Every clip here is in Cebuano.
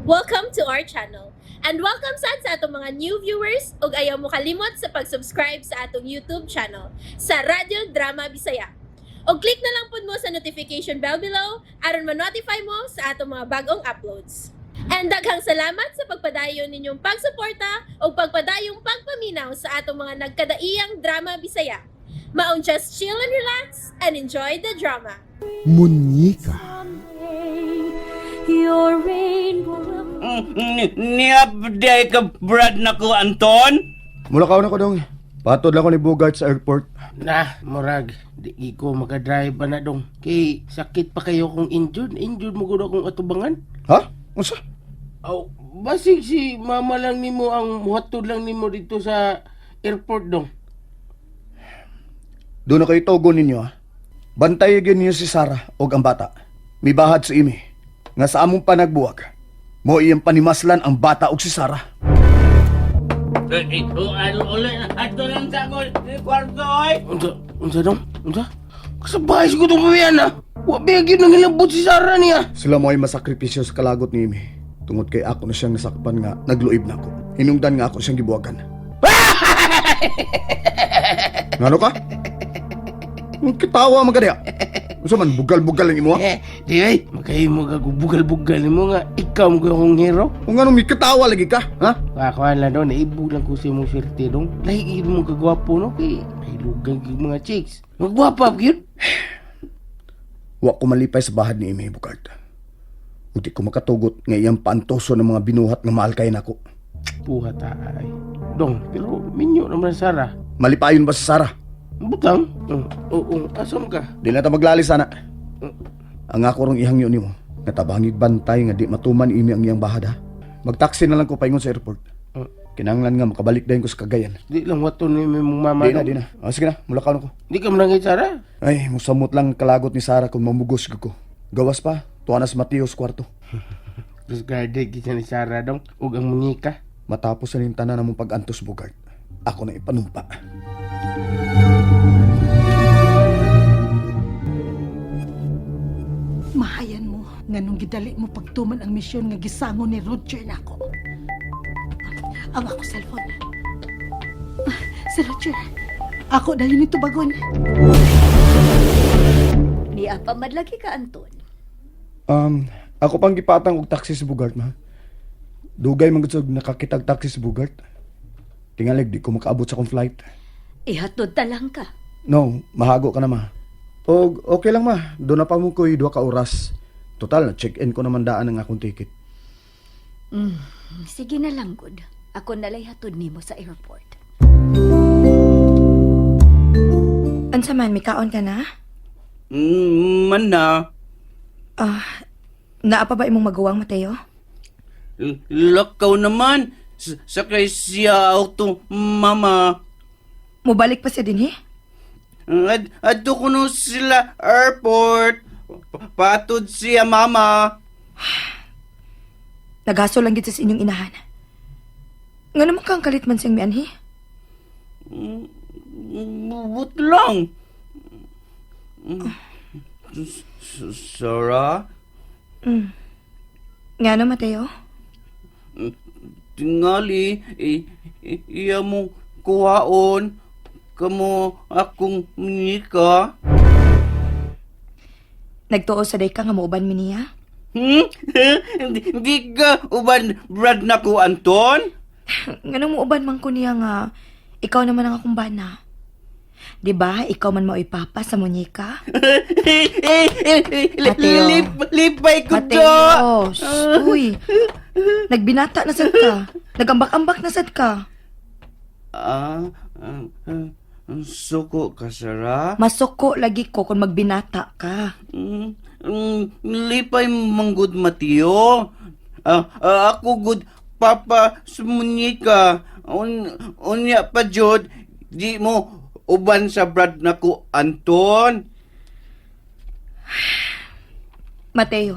Welcome to our channel. And welcome sad sa atong mga new viewers ug ayaw mo kalimot sa pag-subscribe sa atong YouTube channel sa Radyo Drama Bisaya. Og click na lang pud mo sa notification bell below aron ma-notify mo sa atong mga bagong uploads. And daghang salamat sa pagpadayon ninyong pagsuporta ug pagpadayong pagpaminaw sa atong mga nagkadaiyang drama Bisaya. Maong just chill and relax and enjoy the drama. Munyika. Your rainbow will Niabday ka brad na ko, Anton? Mula ka na ko dong. Patod lang ko ni Bogart sa airport. Na, murag, di ko makadrive pa na dong. Kay sakit pa kayo kung injured. Injured mo gud akong atubangan. Ha? Unsa? Aw, basig si mama lang nimo ang muhatod lang nimo dito sa airport dong. Doon na kayo togo ninyo ha. Bantay gyud ninyo si Sarah og ang bata. Mibahad sa imi nga sa among panagbuwag. Mo iyang panimaslan ang bata og si Sarah. Eh, eh, oh, ano, uli, ato lang sa ako, kwarto, oy. Unsa, unsa dong? Unsa? Kasabay ko tong babayan ah. Wa ba gyud nang hilabot si Sarah niya. Sila mo ay masakripisyo sa kalagot ni imi. Tungod kay ako na siyang nasakpan nga nagluib na ako. Hinungdan nga ako siyang gibuwagan. Ngano ka? Ang kitawa man ka diha. Unsa man bugal-bugal ang imo ha? Eh, di ay, makahimo ka bugal-bugal nimo nga ikaw mo gyud akong hero. Kung anong may katawa lagi ka, ha? Kakuan lang daw, naibog lang ko sa imong swerte dong. Lahi gyud mo kagwapo no kay nahilugan gyud mga chicks. Magwapa gyud. Wa ko malipay sa bahad ni Amy Bugart. Uti ko makatugot nga iyang paantoso ng mga binuhat nga mahal kay nako. Puha ta ay. Dong, pero minyo naman Sara. Malipayon ba si Sarah? Butang. Oo, oh, asam ka. Di na ta maglali sana. Ang ako rong ihangyo nimo, nga tabangig bantay nga di matuman imi ang iyang bahad ha. Magtaksi na lang ko paingon sa airport. Kinanglan nga makabalik dayon ko sa Cagayan. Di lang wato ni mong mama. Di na, dong. di na. Ah, sige na, mula ka na ko. Di ka manangit Sara. Ay, musamot lang ang kalagot ni Sarah kung mamugos ko. Gawas pa, tuwa na sa Mateos kwarto. Discarded kita ni Sara dong. Ug ang munyika. Matapos na rin tanan namong pag-antos, Bugart. Ako na ipanumpa. Mahayan mo nga nung gidali mo pagtuman ang misyon nga gisango ni Roger nako. Ang ako cellphone. Ah, si Roger. Ako dahil nito bagon. Niya pa madlagi ka, Anton. Ako pang gipatang og taxi sa Bugart, ma. Dugay man gud sa nakakitag taxi sa Bugart. Tingalig di ko makaabot sa akong flight. Ihatod ta lang ka. No, mahago ka na ma. Og okay lang ma, doon na pa mo ko'y duha ka oras. Total, na check-in ko naman daan ang akong ticket. Sige na lang, good. Ako nalay hatod nimo sa airport. Unsa man, mikaon ka na? Man na, Ah, naa pa ba imong maguwang, Mateo? Lakaw naman, sakay siya auto, mama. Mubalik pa siya dinhi? Adto ko no sila airport. Patod siya, mama. Nagaso lang gid siya sa inyong inahan. Nga naman kang kalit man siyang mianhi? Bubot lang. Sarah? Nga no, Mateo? Tingali, iya mo kuhaon. Kamo akong munika. Nagtuo sa day ka nga muuban mi niya? Hmm? Hindi ka uban brad na ko, Anton? Nga nang muuban man ko niya nga ikaw naman ang akong bana. 'Di ba? Ikaw man mao'y papa sa munyika. Mateo. Lipay ko to. Mateo, shh, uy. Nagbinata na sad ka. Nagambak-ambak na sad ka. Ah, ah, ah, suko ka, Sarah? Masuko lagi ko kung magbinata ka. Lipay manggod Mateo. Ah, ah, ako good papa sumunika. Unya pa jud di mo uban sa brad nako Anton. Mateo,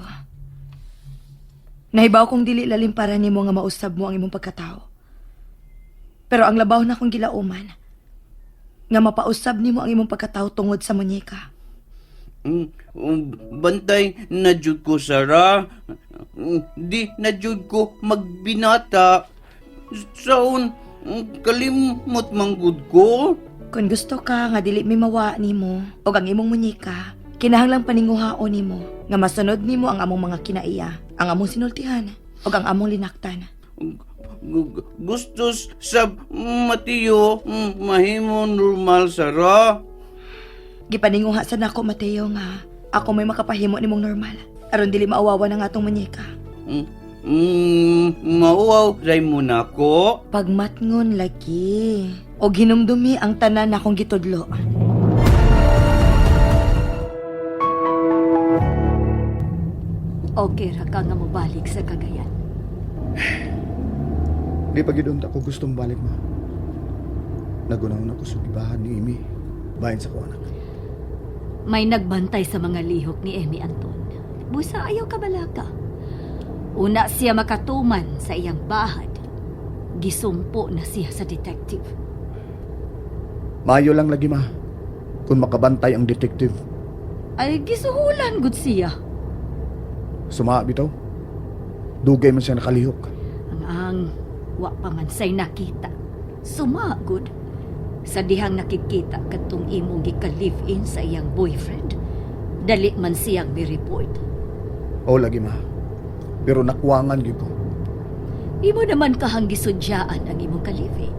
nahibaw kong dili lalim para nimo nga mausab mo ang imong pagkatao. Pero ang labaw na kong gilauman, nga mapausab nimo ang imong pagkatao tungod sa munyeka. Bantay na jud ko, Sara. Di na jud ko magbinata. Saon, kalimot manggud ko. Kung gusto ka nga dili mi mawa nimo og ang imong munyika, kinahanglang paninguhaon nimo nga masunod nimo ang among mga kinaiya, ang among sinultihan ug ang among linaktan. Gusto sa Mateo, mahimo normal, Sara. Gipaninguha sa nako Mateo nga ako may makapahimo nimong normal aron dili maawawan ang atong munyika. Mauaw ray mo na ko. Pagmatngon lagi og hinumdumi ang tanan akong gitudlo. Okay ra ka nga mobalik sa Cagayan. Di pa gid unta ko gustong balik ma. Nagunahon ako sa gibahan ni Amy. Bahin sa ko anak. May nagbantay sa mga lihok ni Emmy Anton. Busa ayaw ka balaka. Una siya makatuman sa iyang bahad. Gisumpo na siya sa detective. Maayo lang lagi ma. Kung makabantay ang detective, Ay gisuhulan gud siya. sumaa bitaw. Dugay man siya nakalihok. Ang wa pa man say nakita. Sumagod. Sa dihang nakikita kadtong imong gika-live-in sa iyang boyfriend. Dali man siyang mi-report. O lagi ma. Pero nakuwangan gyud ko. Imo naman kahang gisudyaan ang imong ka-live-in.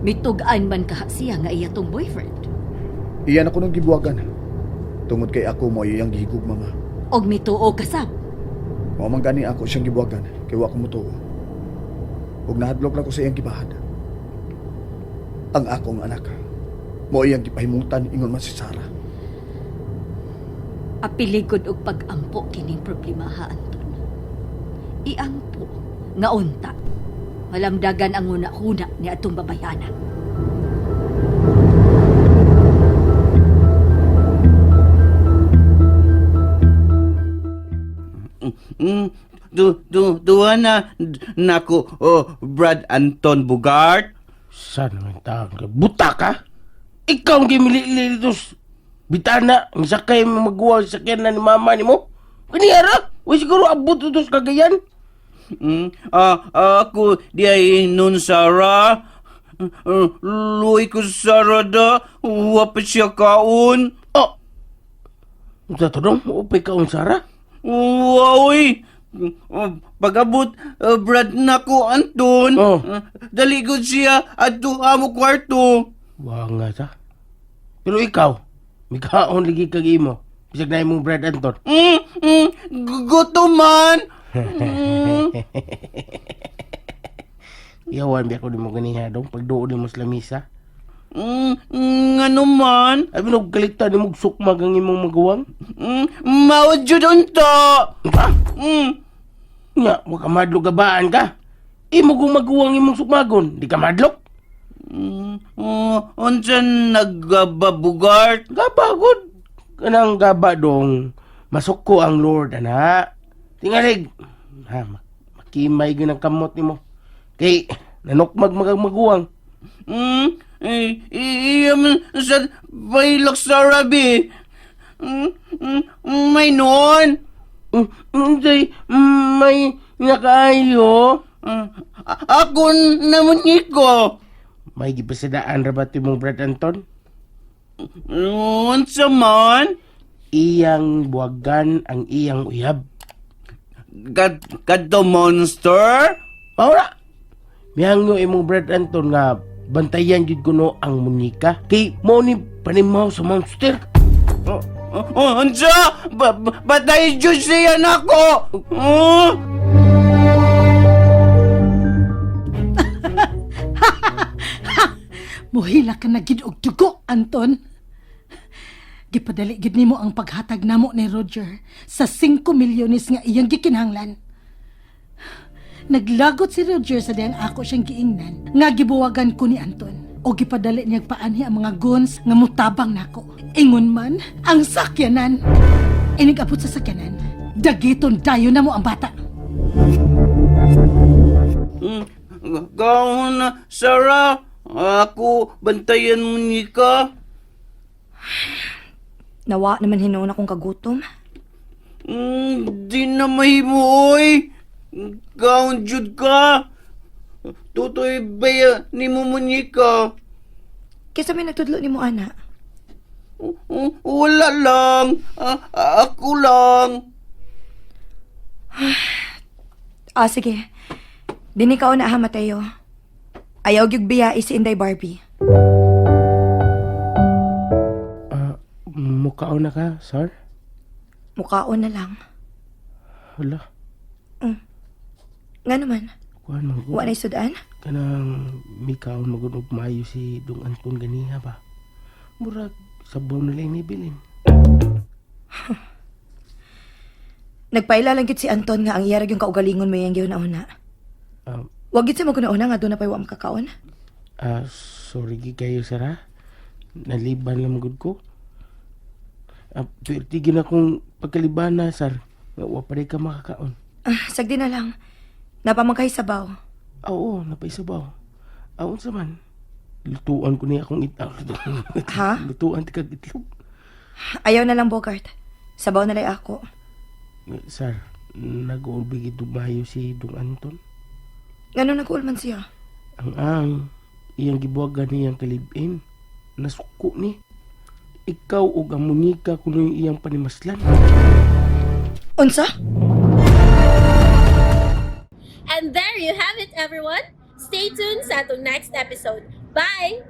Mitug-an man kaha siya nga iya tong boyfriend. Iyan ako nung gibuwagan. Tungod kay ako mo iyang gihigug mama. Og mituo ka sab. Mao man gani ako siyang gibuwagan kay wa ko motuo. Ug nahadlok lang ko sa iyang gibahad. Ang akong anak mo iyang gipahimutan ingon man si Sarah. Apiligod og pag-ampo kining problema ha, Anton. Iampo nga unta. Malamdagan ang una-huna ni atong babayana. Du, du, duwa na nako, oh, Brad Anton Bugart. Saan naman taon ka? Buta ka? Ikaw ang gimili dito bitana. Ang sakay mo magawa sa sakyan na ni mama ni mo. Kaniyara? Uy, siguro abot ito sa Cagayan. Ako di ay nun, Sarah. Luwi ko Sarah da. Wa pa siya kaon. Oh! Unsa to dong? Upay ka Sara? Woy! Pag-abot, Brad nako Anton. Oh. Dali ko siya adto amo kwarto. Wa nga sa. Pero ikaw, may kaon lagi kag imo. Bisag na imong Brad Anton. Gutom man. Iyawan biya ko di mo ganiha dong pagduol nimo sa lamisa. Ngano man? Ay binog kalitan nimo og sukmag ang imong maguwang. Mao jud unta. Ha? Nya, wa ka madlok gabaan ka. Imo kung maguwang imong sukmagon, di ka madlok. Oh, unsa nagababugart? Gaba gud. Kanang gaba dong. Masuko ang Lord ana. Tingalig. Ha, makimay gyud ang kamot nimo. Kay nanukmag magang maguwang. Eh, iya man sa bailak sa rabi. May noon. Unsay may nakaayo? Ako naman ko. May gipasadaan ra ba ti mong Brad Anton? Unsa man? Iyang buwagan ang iyang uyab. Kadto monster? Maura. Mihangyo imong Brad Anton nga bantayan jud kuno ang munika kay mao ni panimaw sa monster. Oh, oh, unsa? Batay jud siya nako. Oh. Muhila ka na gid og dugo, Anton. Gipadali gid nimo ang paghatag namo ni Roger sa 5 milyones nga iyang gikinahanglan. Naglagot si Roger sa diyang ako siyang giingnan nga gibuwagan ko ni Anton. O gipadali niya paanhi ang mga guns nga mutabang nako. Ingon man ang sakyanan. Inig-abot sa sakyanan. Dagiton dayon na mo ang bata. Kaon na, Sarah. Ako, bantayan mo ni ka. Nawa naman hinuon akong kagutom. Di na mahimo, oy. Kaon jud ka. Tutoy baya ni mo munyika. Kesa may nagtudlo nimo ana. Wala lang. Ako lang. Ah, sige. Dini ka na ha, Mateo. Ayaw gyud biya si Inday Barbie. Ah, mukhaon na ka, sir? Mukaon na lang. Hala, Nga naman, kuhan man wa na'y sudan? Kanang mikaon magud og maayo si Dong Anton ganiha ba. Murag sabaw na lang nibilin. Nagpaila lang gyud si Anton nga ang iyarag yung kaugalingon may ang gihuna-una. Wag gyud siya maguna-una nga doon na pa'y wa makakaon. Sorry gi kayo sir ha. Naliban lang magud ko. Pwerte gid akong pagkalibana sir. Nga wa pa ka makakaon. Ah, sagdi na lang. Napamangkay sabaw. Ah, oo, napaisabaw. Ah, unsa man? Lutuan ko niya akong itlog. Ha? Lutuan ti kag itlog. Ayaw na lang, Bogart. Sabaw na lang ako. Sir, nag-uulbig ito mayo si Dong Anton. Ngano nag-uulman siya? Ang iyang gibuwagan niyang kalibin. Nasuko ni. Ikaw og ang munika kuno yung iyang panimaslan. Unsa? And there you have it, everyone. Stay tuned sa atong next episode. Bye!